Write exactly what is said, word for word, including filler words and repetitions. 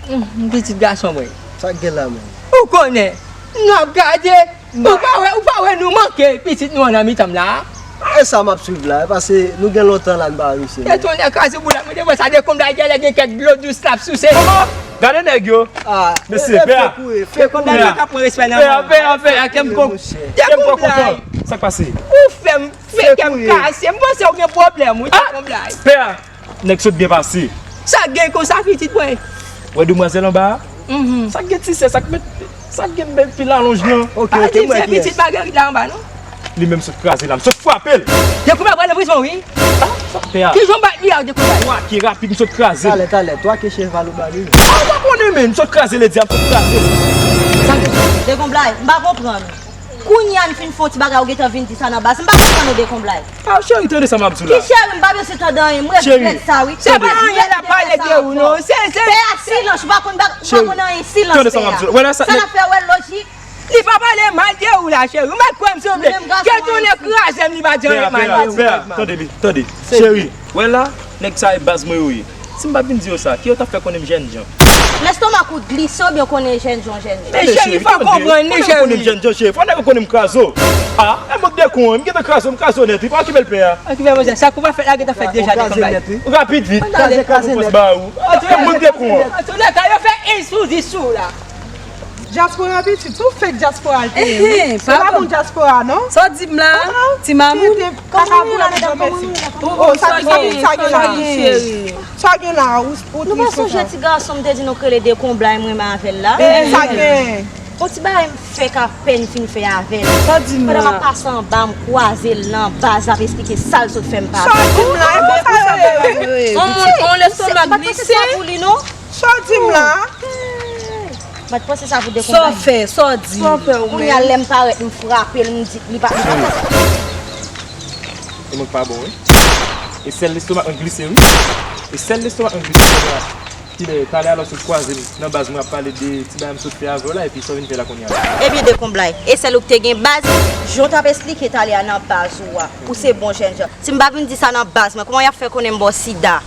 Pitit gason mwen. Sa k gen la menm? Ou konnen, n ap gade. Ou pa wè, ou pa wè nou manke pitit nou an nan mitan m la? E sa m ap swiv la, e paske nou gen lontan la n pa wè misye. E tonnè kraze boule, mwen te wè sa dekonblay genlè gen kèk dlo dous l ap souse. Gade nèg yo. Mesye, pè a. Dekonblay pa ka pran respè nan mwen. Pè a, pè a, pè a, kè m kontan. Sa k pase? Ou fè m fè kè m kase. M panse w gen pwoblèm wi, dekonblay. Pè a. Nèg sot byen pase. Sa gen konsa pitit mwen? Wè demwazèl anba a? Sa gen ti sè, sa k met, sa gen bèl pil alonj lan. Ok, ok, mwen pitit Marguerite la anba non. Li menm sot kraze la, m sot frape l. Dekonblay pral nan prizon wi. Sa pè a. Kijan w bat li a dekonblay? Twa ke rapid, m sot kraze l. Talè, talè, twa ke cheval ou ba li. Ou pa konnen men, m sot kraze l, di a m sot kraze l. Sa gen dekonblay, m pa konprann. Kounye a n fin fè yon ti bagay ou gentan vin di sa nan baz. M pa konprann ou dekonblay. Ah, cheri, tande sa m ap di w la. Ki cheri, m pa bezwen tande anyen, m regrèt sa wi. Se pa anyen l ap pale de ou non. Se, se. Pè a silans, ou pa konn bag, ou pa konn anyen, silans pè a. Sa n ap fè wè lojik. Li pa pale mal de ou la, cheri. Ou mèt kwè m souple. Kè tonnè kraze m, li pa di anyen mal de ou. Pè a, pè a, tande, tande. Cheri, wè la, nèg sa e baz mwen yo ye. Si m pa t vin di yo sa, ki yo t ap fè konnen m jènjan? Lestomak ou glise oubyen w konnen jènjan, jènjan? Men cheri, fò w konprann li, cheri. Konnen m jènjan, cheri. Fò nèg yo konnen m kraze w. Ah, e mank de kon, m gentan kraze w, m kraze w nèt wi, pa okipe l pè a. Okipe manzè, sa k ou pa fèt la gentan fèt deja dekonblay. Rapid vit. Kraze, kraze nèt. Ba ou. E mank de kon. Antoulèka, yo fè ins pou dis sou ou la. Dyaspora pitit, se yon fake dyaspora l te ye wi. Se pa bon dyaspora non. Sa w di m la? Ti mamoun. Kaka pou la nan janm mèsi. Oh, sa gen, sa gen la. Sa gen la, ou, ou tris konsa. Nou pa sonje ti gason m te di nou k rele dekonblay m renmen avè l la? Sa gen. On ti bagay m fèk apèn fin fè avè l. Sa di m la? Pandan m ap pase anba, m kwaze l nan baz, l ap esplike sa l sot fè m pase. Sa di m la? E konsa bagay yo ye. On moun, on lestomak glise. Sa w di m la? M pa t panse sa pou dekonblay. Sa w fè, sa w di? Kounye a lè m parèt, m frape l, m di li pa, li pa fè sa. E mwen k pa bon wi. E sèl lestomak mwen glise wi. E sèl lestomak mwen glise kounye a. Ti lè, talè a lè w sot kwaze m nan baz mwen ap pale de ti bagay m sot fè avè w la, epi sa w vin fè la kounye a. Ebyen dekonblay, e sèl ou k te gen baz, jan w t ap esplike talè a nan baz ou a, ou se bon jènjan. Si m pa vin di sa nan baz mwen, kòman y ap fè konnen m ba w sida?